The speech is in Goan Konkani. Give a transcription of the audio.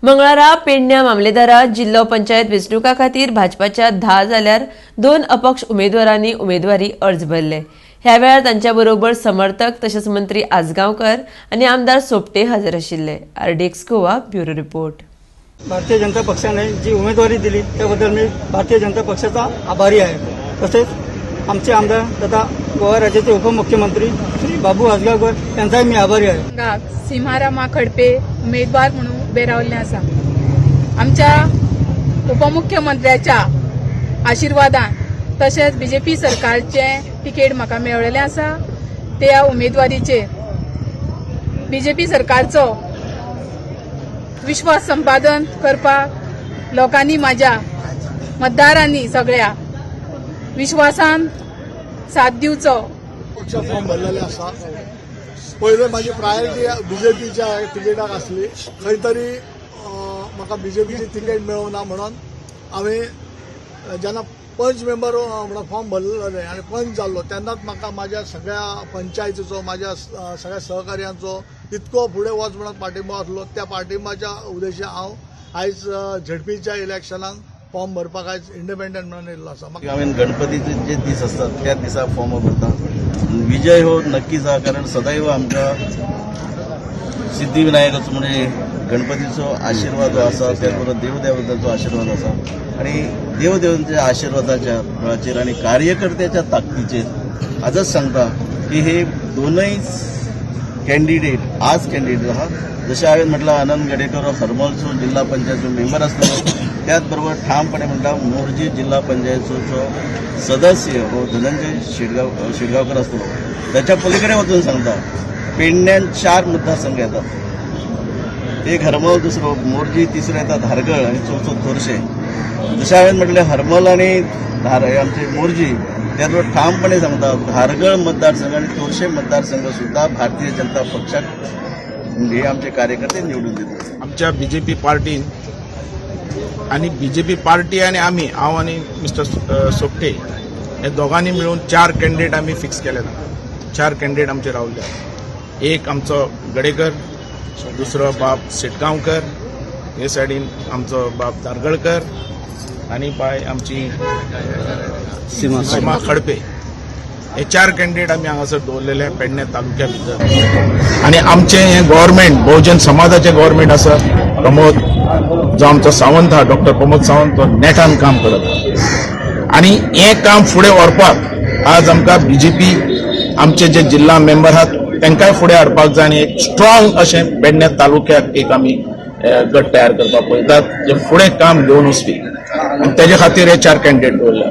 मंगळारा पेडण्या मामलेदारा जिल्लो पंचायत वेंचणुका खातीर भाजपाच्या 10 जाल्यार 2 अपक्ष उमेदवारांनी उमेदवारी अर्ज भरले. ह्या वेळार तांच्या बरोबर समर्थक तशेंच मंत्री आजगांवकर आनी आमदार सोपटे हजर आशिल्ले. RDX Goa, bureau report. Bharatiya Janata पक्षाने जी उमेदवारी दिली, त्याबद्दल मी भारतीय जनता पक्षाचा आभारी आहे. तसेच आमचे आमदार तथा गोवा राज्याचे उपमुख्यमंत्री श्री बाबू आजगावकर यांचाही मी आभारी आहे. हांगा सीमा खडपे उमेदवार म्हणून उबे रावल्ले आसा. आमच्या उपमुख्यमंत्र्याच्या आशिर्वादान तशेंच बीजेपी सरकारचे तिकेट म्हाका मेळ्ळेलें आसा. त्या उमेदवारीचेर बीजेपी सरकारचो विश्वास संपादन करपाक लोकांनी, म्हाज्या मतदारांनी सगळ्या विश्वासान साथ दिवचो. पक्ष फॉर्म भरलेले आसा. पयले म्हाजी प्रायोरिटी बीजेपीच्या तिकेटाक आसली. खंय तरी म्हाका बीजेपीची तिकेट मेळूंक ना म्हणून हांवें जेन्ना पंच मेंबर म्हणून फॉर्म भरलेले आनी पंच जाल्लो, तेन्नाच म्हाका म्हाज्या सगळ्या पंचायतीचो, म्हाज्या सगळ्या सहकार्यांचो इतको फुडें वच म्हणून पाठिंबो आसलो. त्या पाठिंबाच्या उद्देशान हांव आयज झेडपीच्या इलेक्शनाक फॉर्म भरपाक आयज इंडिपेंडंट म्हणून येयल्लो आसा. म्हाका हांवें गणपतीचे जे दीस असतात, त्या दिसा फॉर्म भरता. विजय हो नक्कीच आहा, कारण सदैव आमकां सिद्धिविनायकाचो म्हणजे गणपतीचो आशिर्वाद जो आसा, त्याच बरोबर देवदेवतांचो आशिर्वाद आसा आणि देवदेवतांच्या आशिर्वादाच्या बळाचेर आणि कार्यकर्त्याच्या ताकदीचेर आजच सांगता की हे दोनय कॅन्डिडेट आज कॅन्डिडेट आहा. जशें हांवें म्हटलां, आनंद गडेकर हरमलचो जिल्हा पंचायतचो मेंबर आसतलो, त्याच बरोबर ठामपणे म्हणटा, मोरजी जिल्हा पंचायतीचो सदस्य हो धनंजय शेटगांवकर आसतलो. त्याच्या पलीकडे वचून सांगता, पेडण्यान चार मतदारसंघ येतात. एक हरमल, दुसरो मोरजी, तिसरो येता धारगळ आणि चौथो तोरशे. जशें हांवें म्हटलें, हरमल आणि धार आमचे मोरजी, त्याचबरोबर ठामपणे सांगता, धारगळ मतदारसंघ आणि तोरशे मतदारसंघ सुद्धा भारतीय जनता पक्षाक हे आमचे कार्यकर्ते निवडून दितात. आमच्या बीजेपी पार्टीन आणि बीजेपी पार्टी आणि आमी, हांव आनी मिस्टर सोपटे हे दोगांनी मिळून चार कॅन्डिडेट आमी फिक्स केले ना. चार कॅन्डिडेट आमचे रावले. एक आमचो गडेकर, दुसरो बाब शेटगांवकर, हे सायडीन आमचो बाब धारगळकर आनी बाय आमची सीमा खडपे. हे चार कॅन्डिडेट आमी हांगासर दवरलेले पेडणे तालुक्या भितर. आणि आमचे हे गव्हर्मेंट बहुजन समाजाचे गव्हर्मेंट आसा. प्रमोद जो आमचो सावंत आहा, डॉक्टर प्रमोद सावंत, तो नेटान काम करत आहा आणि हें काम फुडें व्हरपाक आज आमकां बीजेपी आमचे जे जिल्हा मेंबर आहात, तांकांय फुडें हाडपाक जाय आनी एक स्ट्रॉंग अशें पेडणे तालुक्याक एक आमी गट तयार करपाक पळयतात, जे फुडें काम घेवन वचपी, आनी तेजे खातीर हे चार कॅन्डिडेट दवरले.